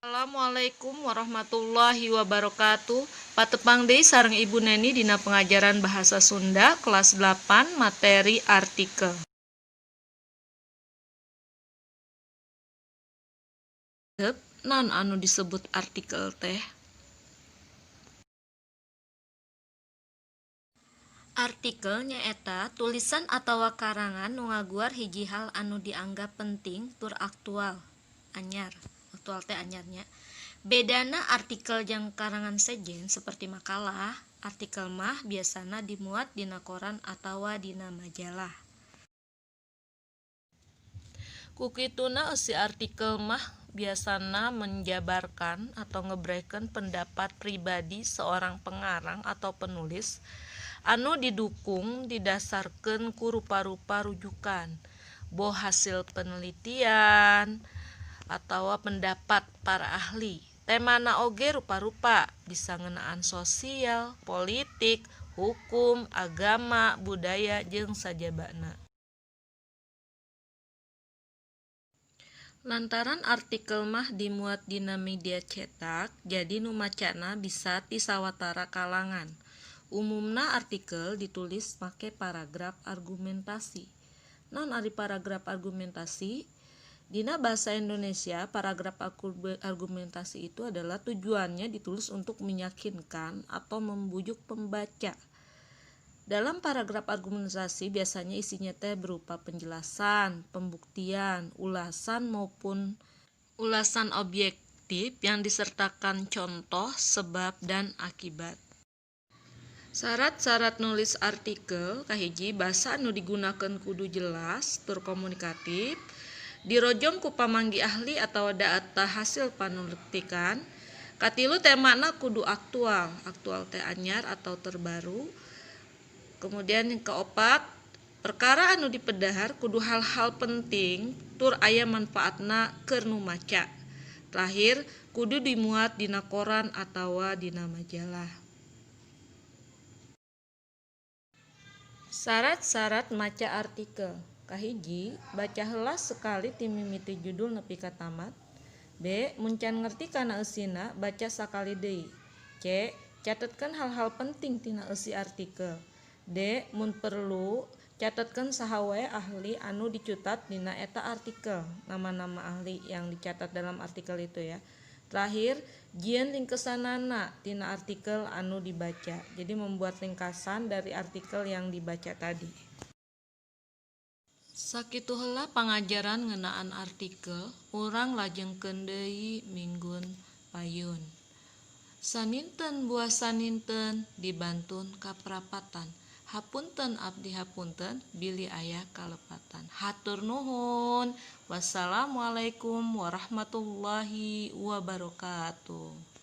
Assalamualaikum warahmatullahi wabarakatuh. Patepang deui sareng Ibu Neni dina pengajaran Bahasa Sunda kelas 8 materi artikel. Naon anu disebut artikel teh? Artikel nyaeta tulisan atawa karangan nu ngaguar hiji hal anu dianggap penting tur aktual, anyar. Aktual teh anyarnya. Bedana artikel jeung karangan sejen seperti makalah, artikel mah biasana dimuat dina koran atawa dina majalah. Ku kituna eusi artikel mah biasana menjabarkan atau ngebrehkeun pendapat pribadi seorang pengarang atau penulis anu didukung didasarkeun ku rupa-rupa rujukan, boh hasil penelitian atawa pendapat para ahli. Temana oge rupa-rupa, bisa ngeunaan sosial, politik, hukum, agama, budaya jeung sajabana. Lantaran artikel mah dimuat dina media cetak, jadi nu macana bisa ti sawatara kalangan. Umumna artikel ditulis make paragraf argumentasi. Naon ari paragraf argumentasi? Dina bahasa Indonesia, paragraf argumentasi itu adalah tujuannya ditulis untuk meyakinkan atau membujuk pembaca. Dalam paragraf argumentasi biasanya isinya teh berupa penjelasan, pembuktian, ulasan maupun ulasan objektif yang disertakan contoh, sebab, dan akibat. Syarat-syarat nulis artikel kahiji, basa anu digunakeun kudu jelas tur komunikatif, dirojong ku pamanggih ahli atawa data hasil panelitian. Katilu, temana kudu aktual, aktual teh anyar atau terbaru. Kemudian yang keopat, perkara anu dipedahar kudu hal-hal penting tur aya manfaatna keur nu maca. Terakhir, kudu dimuat dina koran atawa dina majalah. Syarat-syarat maca artikel. Kahiji, baca heula sekali ti mimiti judul nepi ka tamat. B. Mun can ngerti kana eusina, baca sakali deui. C. Catetkeun hal-hal penting tina eusi artikel. D. Mun perlu, catetkeun saha wae ahli anu dicutat dina eta artikel, nama-nama ahli yang dicatat dalam artikel itu ya. Terakhir, jieun ringkesanana tina artikel anu dibaca. Jadi membuat ringkasan dari artikel yang dibaca tadi. Sakitu heula pangajaran ngeunaan artikel, urang lajengkeun deui minggon payun. Saninten buah saninten dibantun kaprapatan. Hapunten abdi hapunten bilih aya kalepatan. Hatur nuhun. Wassalamualaikum warahmatullahi wabarakatuh.